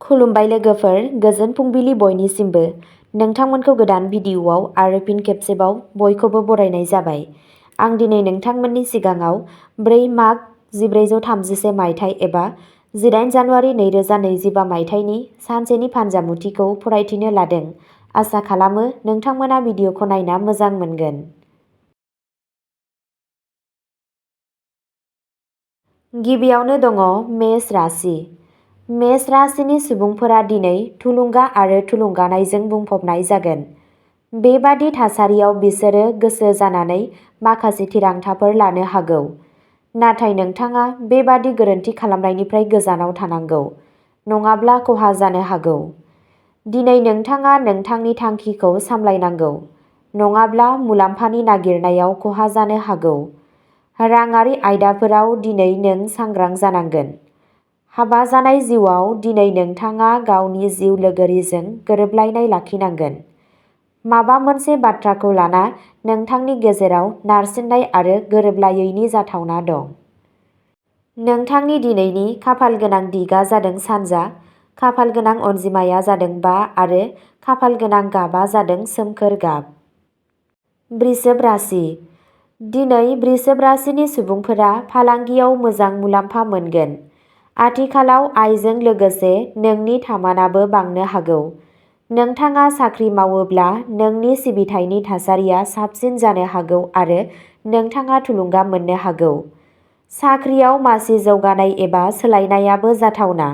खुलुमबाय लोगोफोर, गोजोन फुंबिलि बयनिसिमबो। नोंथांमोनखौ गोदान भिडिअ'आव आरो फिन खेबसेबाव बयखौबो बरायनाय जाबाय। आं दिनै नोंथांमोननि सिगाङाव 4 माघ 1431 मायथाइ एबा 18 जानुवारि 2025 मायथाइनि सानसेनि फानजामुथिखौ फरायथिनो लादों। आसा खालामो नोंथांमोना भिडिअ'खौ नायना मोजां मोनगोन। गिबियावनो दङ मेष राशि। मेष राशिनि सुबुंफोरा दिनै थुलुंगा आरो थुलुंगानायजों बुंफबनाय जागोन। बेबादि थासारियाव बिसोरो गोसो जानानै माखासे थिरांथाफोर लानो हागौ। नाथाय नोंथाङा बेबादि गोरोन्थि खालामनायनिफ्राय गोजानाव थानांगौ, नङाब्ला खहा जानो हागौ। दिनै नोंथाङा नोंथांनि थांखिखौ सामलायनांगौ, नङाब्ला मुलाम्फानि नागिरनायाव खहा जानो हागौ। राङारि आयदाफोराव दिनै नों सांग्रां जानांगोन। हाबा जानाय जिउआव दिनै नोंथाङा गावनि जिउ लोगोरिजों गोरोबलायनाय लाखिनांगोन। माबा मोनसे बाथ्राखौ लाना नोंथांनि गेजेराव नारसिननाय आरो गोरोबलायैनि जाथावना दं। नोंथांनि दिनैनि खाफाल गोनां दिगा जादों सानजा, खाफाल गोनां अनजिमाया जादों 5 आरो खाफाल गोनां गाबा जादों सोमखोर गाब। वृषभ राशि। दिनै वृषभ राशिनि सुबुंफोरा फालांगियाव मोजां मुलाम्फा मोनगोन। आथिखालाव आयजों लोगोसे नोंनि थामानाबो बांनो हागौ। नोंथाङा साख्रि मावोब्ला नोंनि सिबिथायनि थासारिया साबसिन जानो हागौ आरो नोंथाङा थुलुंगा मोननो हागौ। साख्रियाव मासि जौगानाय एबा सोलायनायाबो जाथावना।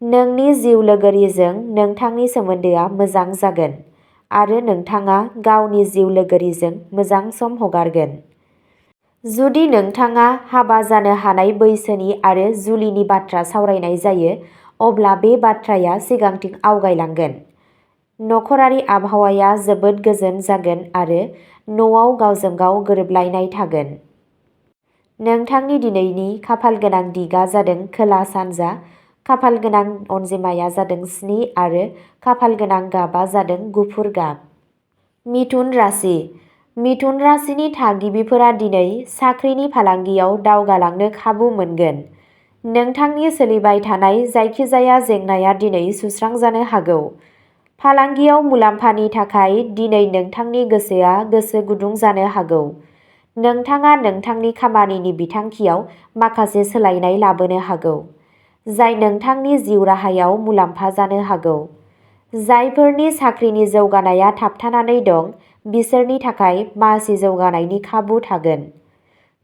नोंनि जिउ लोगोरिजों नोंथांनि सोमोन्दोआ मोजां जागोन आरो नोंथाङा गावनि जिउ लोगोरिजों मोजां सम हगारगोन। जुदि नोंथाङा हाबा जानो हानाय बैसोनि आरो जुलिनि बाथ्रा सावरायनाय जायो, अब्ला बे बाथ्राया सिगांथिं आवगायलांगोन। नखरारि आबहावाया जोबोद गोजोन जागोन आरो न'आव गावजों गाव गोरोबलायनाय थागोन। नोंथांनि दिनैनि खाफाल गोनां दिगा जादों खोला सानजा, खाफाल गोनां अनजिमाया जादों 7 आरो खाफाल गोनां गाबा जादों गुफुर गाब। मिथुन राशि। मिथुन राशिनि थागिबिफोरा दिनै साख्रिनि फालांगियाव दावगालांनो खाबु मोनगोन। नोंथांनि सोलिबाय थानाय जायखिजाया जेंनाया दिनै सुस्रांजानो हागौ। फालांगियाव मुलाम्फानि थाखाय दिनै नोंथांनि गोसोआ गोसो गुदुं जानो हागौ। नोंथाङा नोंथांनि खामानिनि बिथांखियाव माखासे सोलायनाय लाबोनो हागौ, जाय नोंथांनि जिउ राहायाव मुलाम्फा जानो हागौ। जायफोरनि साख्रिनि जौगानाया थाबथानानै दं, बिसोरनि थाखाय मासि जौगानायनि खाबु थागोन।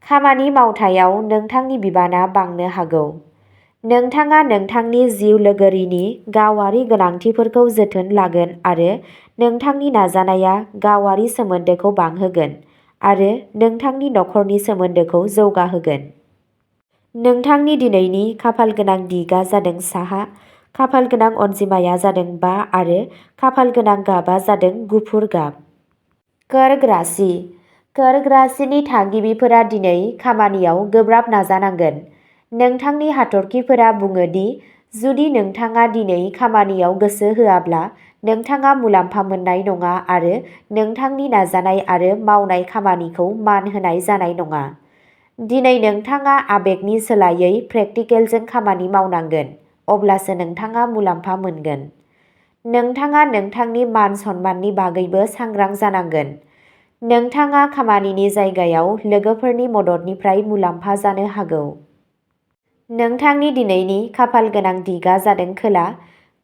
खामानि मावथायाव नोंथांनि बिबाना बांनो हागौ। नोंथाङा नोंथांनि जिउ लोगोरिनि गावारि गोनांथिफोरखौ जोथोन लागोन आरो नोंथांनि नाजानाया गावारि सोमोन्दोखौ बांहोगोन आरो नोंथांनि नखरनि सोमोन्दोखौ जौगाहोगोन। नोंथांनि दिनैनि खाफाल गोनां दिगा जादों साहा, खाफाल गोनां अनजिमाया जादों 5 आरो खाफाल गोनां गाबा जादों गुफुर गाब। कर्क राशि। कर्क राशिनि थागिबिफोरा दिनै खामानियाव गोब्राब नाजानांगोन। नोंथांनि हाथरखिफोरा बुङो दि जुदि नोंथाङा दिनै खामानियाव गोसो होआब्ला नोंथाङा मुलाम्फा मोननाय नङा आरो नोंथांनि नाजानाय आरो मावनाय खामानिखौ मान होनाय जानाय नङा। दिनै नोंथाङा आबेगनि सोलायै प्रेक्टिकेलजों खामानि मावनांगोन, अब्लासो नोंथाङा मुलाम्फा मोनगोन। नोंथाङा नोंथांनि मान सन्माननि बागैबो सांग्रां जानांगोन। नोंथाङा खामानिनि जायगायाव लोगोफोरनि मददनिफ्राय मुलाम्फा जानो हागौ। नोंथांनि दिनैनि खाफाल गोनां दिगा जादों खोला,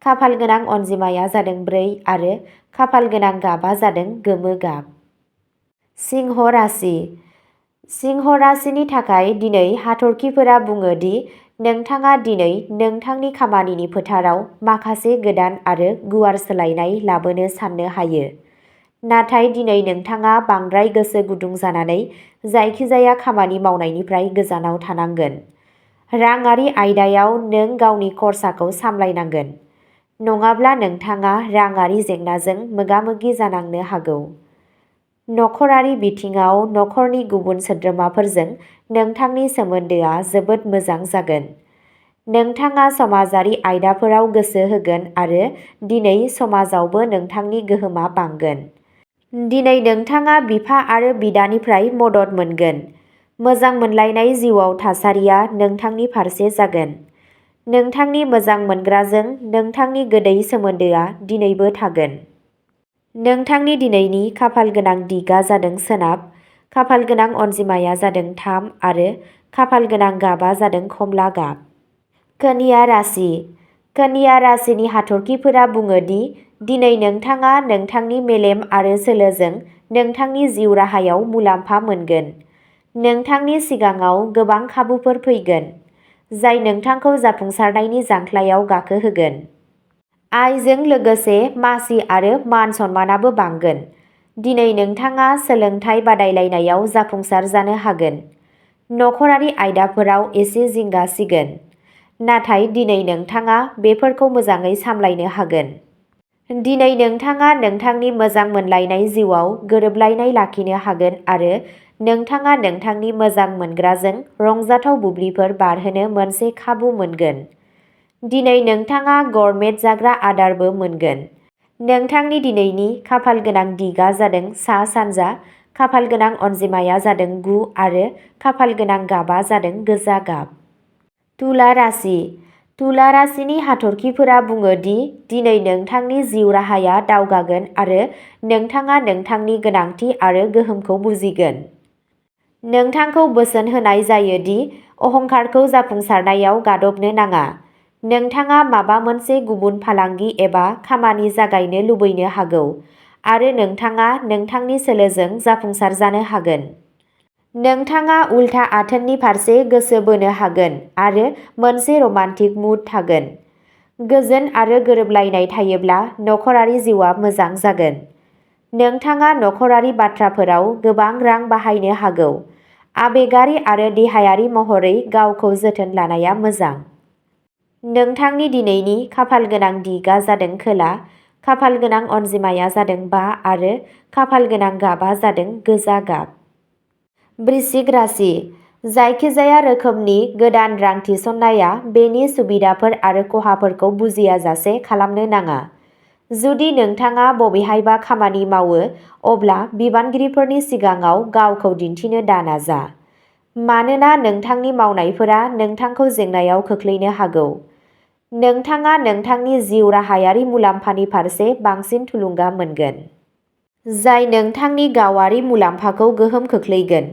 खाफाल गोनां अनजिमाया जादों 4 आरो खाफाल गोनां गाबा जादों गोमो गाब। सिंह राशि। सिंह राशिनि थाखाय दिनै हाथरखिफोरा बुङो दि नोंथाङा दिनै नोंथांनि खामानिनि फोथाराव माखासे गोदान आरो गुवार सोलायनाय लाबोनो साननो हायो। नाथाय दिनै नोंथाङा बांद्राय गोसो गुदुं जानानै जायखिजाया खामानि मावनायनिफ्राय गोजानाव थानांगोन। राङारि आयदायाव नों गावनि खरसाखौ सामलायनांगोन, नङाब्ला नोंथाङा राङारि जेंनाजों मोगा-मोगि जानांनो हागौ। नखरारि बिथिङाव नखरनि गुबुन सोद्रोमाफोरजों नोंथांनि सोमोन्दोआ जोबोद मोजां जागोन। नोंथाङा समाजारि आयदाफोराव गोसो होगोन आरो दिनै समाजावबो नोंथांनि गोहोमा बांगोन। दिनै नोंथाङा बिफा आरो बिदानिफ्राय मदद मोनगोन। मोजां मोनलायनाय जिउआव थासारिया नोंथांनि फारसे जागोन। नोंथांनि मोजां मोनग्राजों नोंथांनि गोदै सोमोन्दोआ दिनैबो थागोन। नोंथांनि दिनैनि खाफाल गोनां दिगा जादों सोनाब, खाफाल गोनां अनजिमाया जादों 3 आरो खाफाल गोनां गाबा जादों खमला गाब। कन्या राशि। कन्या राशिनि हाथरखिफोरा बुङो दि दिनै नोंथाङा नोंथांनि मेलेम आरो सोलोजों नोंथांनि जिउ राहायाव मुलाम्फा मोनगोन। नोंथांनि सिगाङाव गोबां खाबुफोर फैगोन, जाय नोंथांखौ जाफुंसारनायनि जांख्लायाव गाखोहोगोन। आयजों लोगोसे मासि आरो मान सन्मानाबो बांगोन। दिनै नोंथाङा सोलोंथाइ बादायलायनायाव जाफुंसार जानो हागोन। नखरारि आयदाफोराव एसे जिंगा सिगोन, नाथाय दिनै नोंथाङा बेफोरखौ मोजाङै सामलायनो हागोन। दिनै नोंथाङा नोंथांनि मोजां मोनलायनाय जिउआव गोरोबलायनाय लाखिनो हागोन आरो नोंथाङा नोंथांनि मोजां मोनग्राजों रंजाथाव बुब्लिफोर बारहोनो मोनसे खाबु मोनगोन। दिनै नोंथाङा गरमेट जाग्रा आदारबो मोनगोन। नोंथांनि दिनैनि खाफाल गोनां दिगा जादों सा-सानजा, खाफाल गोनां अनजिमाया जादों 9 आरो खाफाल गोनां गाबा जादों गोजा गाब। तुला राशि। तुला राशिनि हाथरखिफोरा बुङो दि दिनै नोंथांनि जिउ राहाया दावगागोन आरो नोंथाङा नोंथांनि गोनांथि आरो गोहोमखौ बुजिगोन। नोंथांखौ बोसोन होनाय जायो दि अहंकारखौ जाफुंसारनायाव गादबनो नाङा। नोंथाङा माबा मोनसे गुबुन फालांगि एबा खामानि जागायनो लुबैनो हागौ आरो नोंथाङा नोंथांनि सोलोजों जाफुंसार जानो हागोन। नोंथाङा उल्था आथोननि फारसे गोसो बोनो हागोन आरो मोनसे रमान्टिक मुड थागोन। गोजोन आरो गोरोबलायनाय थायोब्ला नखरारि जिउआ मोजां जागोन। नोंथाङा नखरारि बाथ्राफोराव गोबां रां बाहायनो हागौ। आबेगारि आरो देहायारि महरै गावखौ जोथोन लानाया मोजां। नोंथांनि दिनैनि खाफाल गोनां दिगा जादों खोला, खाफाल गोनां अनजिमाया जादों 5 आरो खाफाल गोनां गाबा जादों गोजा गाब। वृश्चिक राशि। जायखिजाया रोखोमनि गोदान रां थिसननाया बेनि सुबिदाफोर आरो खहाफोरखौ बुजियाजासे खालामनो नाङा। जुदि नोंथाङा बबेहायबा खामानि मावो, अब्ला बिबानगिरिफोरनि सिगाङाव गावखौ दिन्थिनो दानाजा, मानोना नोंथांनि मावनायफोरा नोंथांखौ जेंनायाव खोख्लैनो हागौ। नोंथाङा नोंथांनि जिउ राहायारि मुलाम्फानि फारसे बांसिन थुलुंगा मोनगोन, जाय नोंथांनि गावारि मुलाम्फाखौ गोहोम खोख्लैगोन।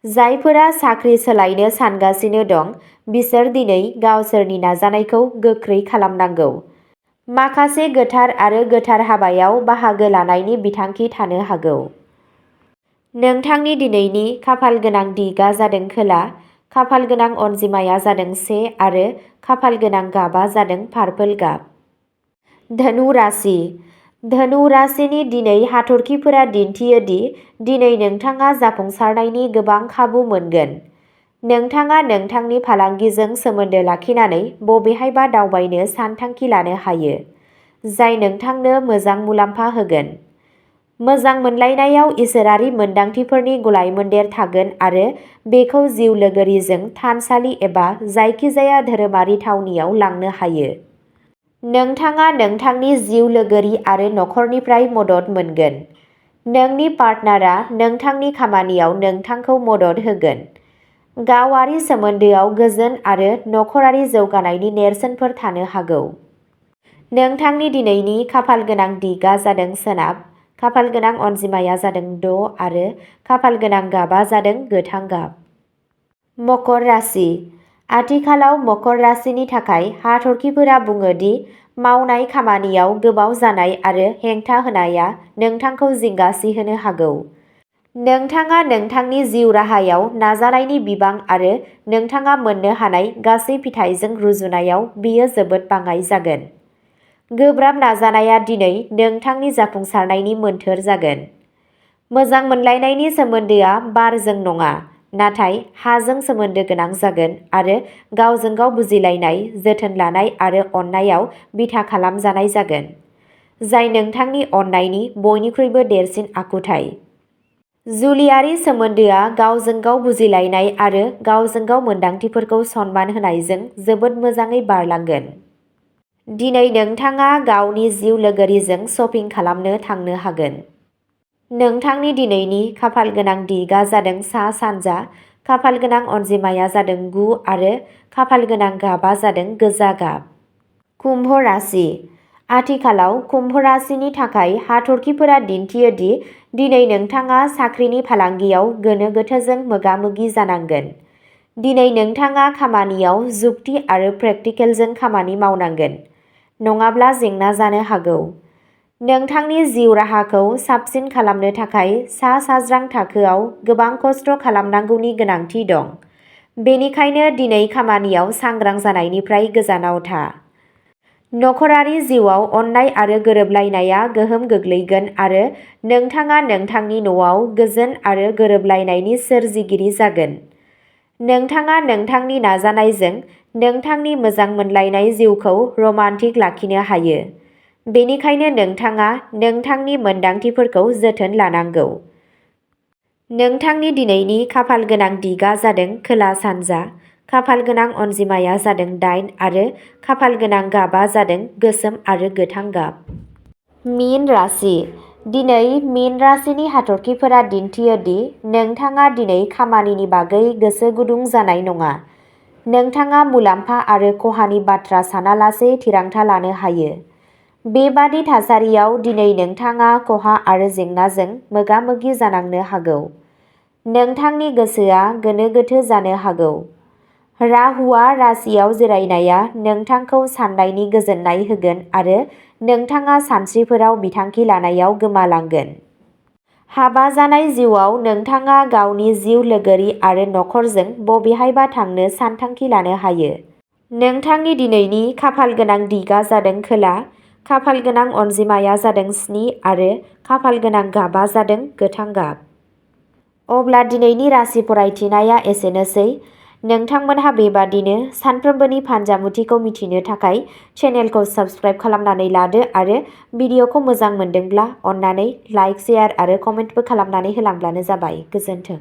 जायफोरा साख्रि सोलायनो सानगासिनो दं, बिसोर दिनै गावसोरनि नाजानायखौ गोख्रै खालामनांगौ। माखासे गोथार आरो गोथार हाबायाव बाहागो लानायनि बिथांखि थानो हागौ। नोंथांनि दिनैनि खाफाल गोनां दिगा जादों खोला, खाफाल गोनां अनजिमाया जादों 1 आरो खाफाल गोनां गाबा जादों पार्पल गाब। धनु राशि। धनु राशिनि दिनै हाथरखिफोरा दिन्थियो दि दिनै नोंथाङा जाफुंसारनायनि गोबां खाबु मोनगोन। नोंथाङा नोंथांनि फालांगिजों सोमोन्दो लाखिनानै बबेहायबा दावबायनो सानथांखि लानो हायो, जाय नोंथांनो मोजां मुलाम्फा होगोन। मोजां मोनलायनायाव इसोरारि मोनदांथिफोरनि गलायमोन्देर थागोन आरो बेखौ जिउ लोगोरिजों थानसालि एबा जायखिजाया धोरोमारि थावनियाव लांनो हायो। नोंथाङा नोंथांनि जिउ लोगोरि आरो नखरनिफ्राय मदद मोनगोन। नोंनि पार्टनारआ नोंथांनि खामानियाव नोंथांखौ मदद होगोन। गावारि सोमोन्दोआव गोजोन आरो नखरारि जौगानायनि नेरसोनफोर थानो हागौ। नोंथांनि दिनैनि खाफाल गोनां दिगा जादों सोनाब, खाफाल गोनां अनजिमाया जादों 6 आरो खाफाल गोनां गाबा जादों गोथां गाब। मकर राशि। आथिखालाव मकर राशिनि थाखाय हाथरखिफोरा बुङो दि मावनाय खामानियाव गोबाव जानाय आरो हेंथा होनाया नोंथांखौ जिंगासिहोनो हागौ। नोंथाङा नोंथांनि जिउ राहायाव नाजानायनि बिबां आरो नोंथाङा मोन्नो हानाय गासै फिथाइजों रुजुनायाव बेयो जोबोद बाङाइ जागोन। गोब्राब नाजानाया दिनै नोंथांनि जाफुंसारनायनि मोन्थोर जागोन। मोजां मोनलायनायनि सोमोन्दोआ बारजों नङा, नाथाय हाजों सोमोन्दो गोनां जागोन आरो गावजों गाव बुजिलायनाय, जोथोन लानाय आरो अननायाव बिथा खालामजानाय जागोन, जाय नोंथांनि अननायनि बयनिख्रुइबो देरसिन आखुथाय। जुलियारि सोमोन्दोआ गावजों गाव बुजिलायनाय आरो गावजों गाव मोनदांथिफोरखौ सनमान होनायजों जोबोद मोजाङै बारलांगोन। दिनै नोंथाङा गावनि जिउ लोगोरिजों शपिं खालामनो थांनो हागोन। नोंथांनि दिनैनि खाफाल गोनां दिगा जादों सा-सानजा, खाफाल गोनां अनजिमाया जादों 9 आरो खाफाल गोनां गाबा जादों गोजा गाब। कुम्भ राशि। आथिखालाव कुम्भ राशिनि थाखाय हाथरखिफोरा दिन्थियो दि दिनै नोंथाङा साख्रिनि फालांगियाव गोनो गोथोजों मोगा-मोगि जानांगोन। दिनै नोंथाङा खामानियाव जुक्ति आरो प्रेक्टिकेलजों खामानि मावनांगोन, नङाब्ला जेंना जानो हागौ। नोंथांनि जिउ राहाखौ साबसिन खालामनो थाखाय सा-साज्रां थाखोआव गोबां खस्थ' खालामनांगौनि गोनांथि दं। बेनिखायनो दिनै खामानियाव सांग्रां जानायनिफ्राय गोजानाव था। नखरारि जिउआव अननाय आरो गोरोबलायनाया गोहोम गोग्लैगोन आरो नोंथाङा नोंथांनि न'आव गोजोन आरो गोरोबलायनायनि सोरजिगिरि जागोन। नोंथाङा नोंथांनि नाजानायजों नोंथांनि मोजां मोनलायनाय जिउखौ रमान्टिक लाखिनो हायो। बेनिखायनो नोंथाङा नोंथांनि मोनदांथिफोरखौ जोथोन लानांगौ। नोंथांनि दिनैनि खाफाल गोनां दिगा जादों खोला-सानजा। खाफाल गोनां अनजिमाया जादों 8 आरो खाफाल गोनां गाबा जादों गोसोम आरो गोथां गाब। मीन राशि। दिनै मीन राशिनि हाथरखिफोरा दिन्थियो दि नोंथाङा दिनै खामानिनि बागै गोसो गुदुं जानाय नङा। नोंथाङा मुलाम्फा आरो खहानि बाथ्रा सानालासे थिरांथा लानो हायो। बेबादि थासारियाव दिनै नोंथाङा खहा आरो जेंनाजों मोगा-मोगि जानांनो हागौ। नोंथांनि गोसोआ गोनो गोथो जानो हागौ। राहुआ राशियाव जिरायनाया नोंथांखौ साननायनि गोजोननाय होगोन आरो नोंथाङा सानस्रिफोराव बिथांखि लानायाव गोमालांगोन। हाबा जानाय जिउआव नोंथाङा गावनि जिउ लोगोरि आरो नखरजों बबेहायबा थांनो सानथांखि लानो हायो। नोंथांनि दिनैनि खाफाल गोनां दिगा जादों खोला। खाफाल गोनां अनजिमाया जादों 7 आरो खाफाल गोनां गाबा जादों गोथां गाब। अब्ला दिनैनि राशि फरायथिनाया एसेनोसै। नोंथांमोनहा बेबादिनो सानफ्रोमबोनि फानजामुथिखौ मिथिनो थाखाय चेनेलखौ साबस्क्राइब खालामनानै लादो आरो भिडिअखौ मोजां मोनदोंब्ला अन्नानै लाइक, शेयार आरो कमेन्टबो खालामनानै होलांब्लानो जाबाय। गोजोन्थों।